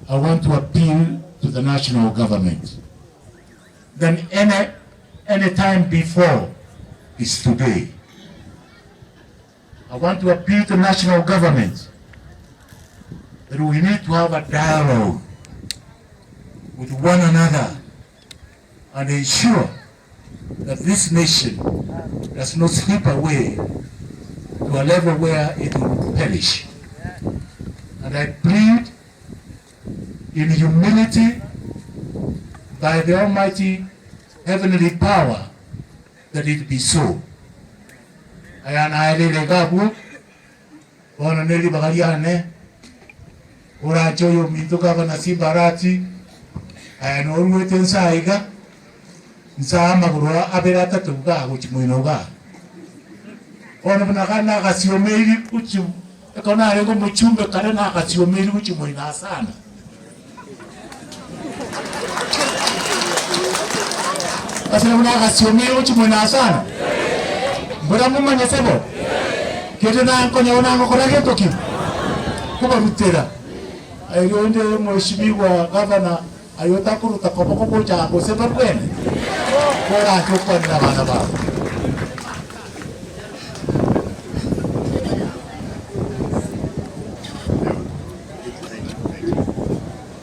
I want to appeal to the national government than any any time before is today. I want to appeal to national government that we need to have a dialogue with one another and ensure that this nation does not slip away to a level where it will perish. And I plead in humility by the Almighty heavenly power that it be so. Aya naerire iga abwo, bono ne ribaga riane, orache oyominto gavana Simba Arati, aya noruete nse aiga, nse aa amagoro abere atato igaa gochia moino igaa. Bono buna kare nagasiomeiri gochia ekero narenge omochumbe kare nagasiomeiri gochia moino aa sana. Ase nabo nagasiomeire gochia moino aa sana. Mbora momanyete bo? Kende nankonyago nagokora gento ki? Kobarutera. Erio onde mweshimiwa gavana aye otakoruta koboko gocha gose barwene, korache okwanera abana bao.